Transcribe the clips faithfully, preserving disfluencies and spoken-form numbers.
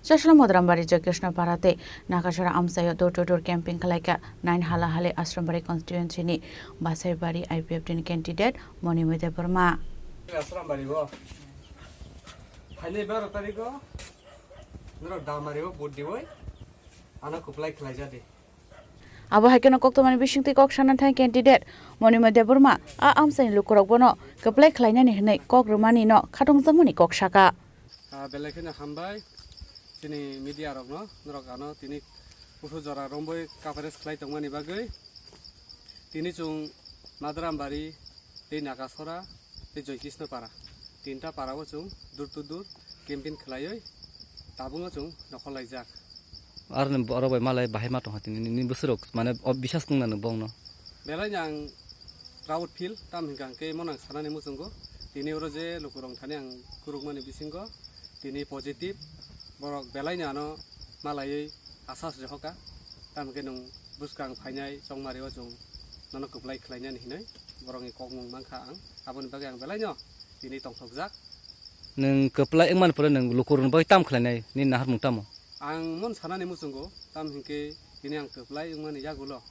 Chasla Modorambari Jokishno Para tei Nakasora amchaio door to door camping khlaikha nine Halahali Asrambari constituency ni Basaibari I P F T ni candidate Monimoi Debbarma. Asrambari o phainai baro tarikh o norok Damari o vote diwi ano kwplai khlaijadi. Abo hai kheno koktwmani bisingtwi kok sana thang candidate Monimoi Debbarma a amchaini lukurok bono kwplai khlainani hwnwi kok rwmani no khatungjakmani kok saka. Ah, belai kheno hambai chini media rokno, norok ano tini kuthu jora romwi coverage khlai tongmani bagwi. Tini chwng Madarambari tei Nakasora tei Joy Krishna Para, tinta para o chwng door to door campaign khlaiwi tabukno chwng nokhorlaijak. Aroni borok bai malai bahai ma tongkha tini, nini bwswrok mane o bisas tongna nwng bongno. Belai no ang proud feel, tam hinkha hwnkhe imo nang sanani muchungo. Tini oro je lukurok thani ang khurukmani bisingo tini positive, borok belai no ano malaiwi asas rihokha. Tam hinkhe nwng bwskang phainai chongmari o chwng nono kwplai khlainani hinwi borokni kokmung mankha ang. Aboni bagwi ang belai no tini tongthokjak. Nwng kwplai wngmani pore nwng lukurokni bagwi tam khlainai, nini naharmung tamo? Ang mon sanani muchungo, tam hinkhe tini ang kwplai wngmani yagulo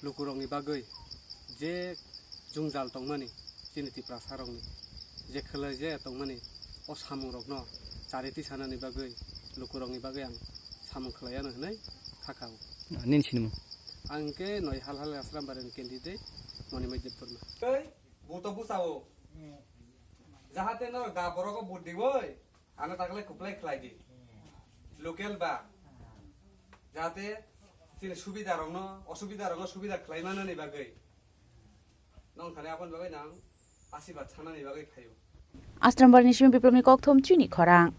lukurokni bagwi je jwngjal tongmani, chini Tiprasarokni je khlai je tongmani, o samungrokno charity sanani bagwi lukurokni bagwi ang samung khlaiano hwnwi kha kha o. Nini sinimung? Ang hinkhe noi Halahali Asrambari ni candidate Monimoi Debbarma. Tei buto bwsao jahate norok da borogo vote diwi ano takle kwplai khlai di. Local ba jahate chini subida rokno, osubida rokno subida khlai manani bagwi. Nong thani aboni bagwi nang asibad sanani bagwi phaio. Asrambari ni simi Biplobni kokthum chini khorang.